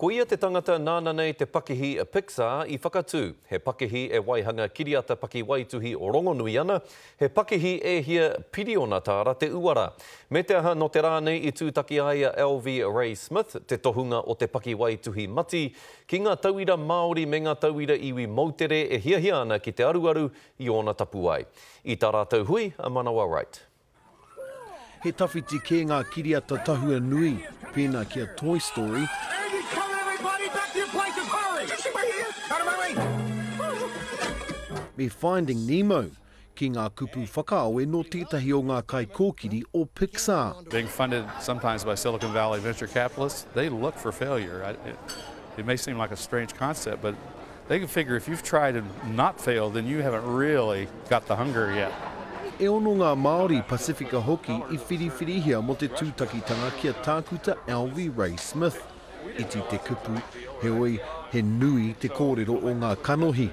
Ko ia te tangata nāna nei te pakihi Pixar i whakatū, he pakihi e waihanga kiriata pakiwaituhi rongonui ana, he pakihi e hia piriona tāra te uara. Me te aha, nō te rā nei i tūtaki ai a Alvy Ray Smith, te tohunga o te pakiwaituhi mati, ki ngā tauira Māori me ngā tauira iwi moutere e hiahia ana ki te aruaru i ōna tapuwae. I tā rātou hui a Manawa Wright. He tawhiti kē ngā kiriata tahua nui, pēnā ki a Toy Story, me Finding Nemo, ki ngā kupu whakaawe nō tētahi o ngā kaikōkiri o Pixar. Being funded sometimes by Silicon Valley venture capitalists, they look for failure. It, it may seem like a strange concept, but They can figure if you've tried and not failed, then you haven't really got the hunger yet. E ono ngā Māori, Pasifika hoki, i whiriwhirihia mō te tūtakitanga ki a Tākuta Alvy Ray Smith. Iti te kupu, heoi, he nui te kōrero o ngā kanohi.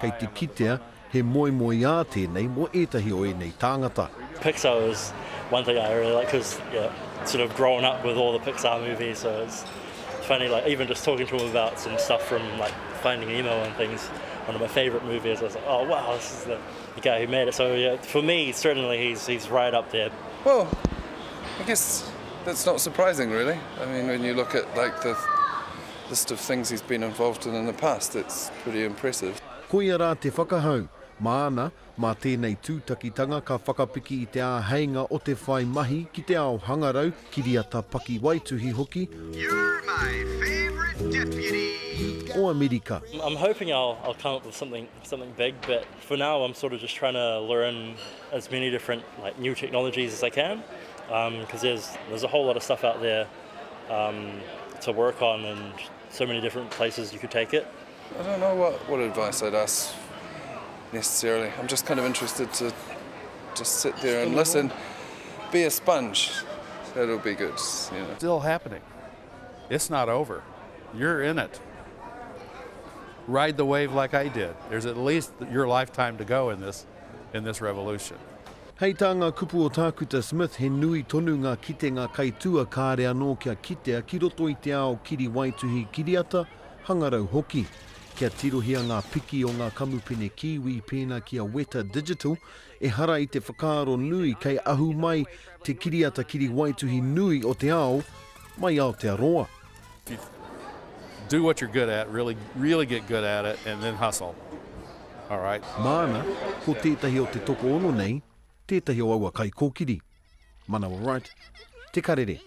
Kei te kitea, he moemoeā tēnei mō ētahi o ēnei tāngata. Pixar is one thing I really like because yeah, sort of growing up with all the Pixar movies, so it's funny like even just talking to him about some stuff from like Finding Nemo and things, one of my favorite movies, I was like, oh wow, this is the, the guy who made it. So yeah, for me, certainly he's, he's right up there. Well, I guess that's not surprising really. I mean, when you look at like the list of things he's been involved in in the past, it's pretty impressive. Koia rā te whakahau. Māna, mā tēnei tūtakitanga ka whakapiki i te āheinga o te whai mahi ki te ao hangarau, kiriata pakiwaituhi hoki, You're my favourite deputy! o Amerika. I'm hoping I'll, I'll come up with something, something big, but for now I'm sort of just trying to learn as many different like new technologies as I can, because um, there's, there's a whole lot of stuff out there um, to work on and so many different places you could take it. I don't know what, what advice I'd ask necessarily. I'm just kind of interested to just sit there and listen. Be a sponge. That'll be good. You know. Still happening. It's not over. You're in it. Ride the wave like I did. There's at least your lifetime to go in this, in this revolution. Hei tā ngā kupu o Tākuta Smith he nui tonu ngā kitenga kai tua kāre anō kia kitea ki roto i te ao kiriwaituhi kiriata, hangarau hoki. Kia tirohia ngā piki o ngā kamupene Kiwi pēnā ki a Weta Digital, ehara i te whakaaro nui kei ahu mai te kiriata kiriwaituhi nui o te ao mai Aotearoa. Do what you're good at, really, really get good at it, and then hustle. All right. Māna, ko tētahi o te tokoono nei, tētahi o aua kaikōkiri. Manawa Wright, Te Karere.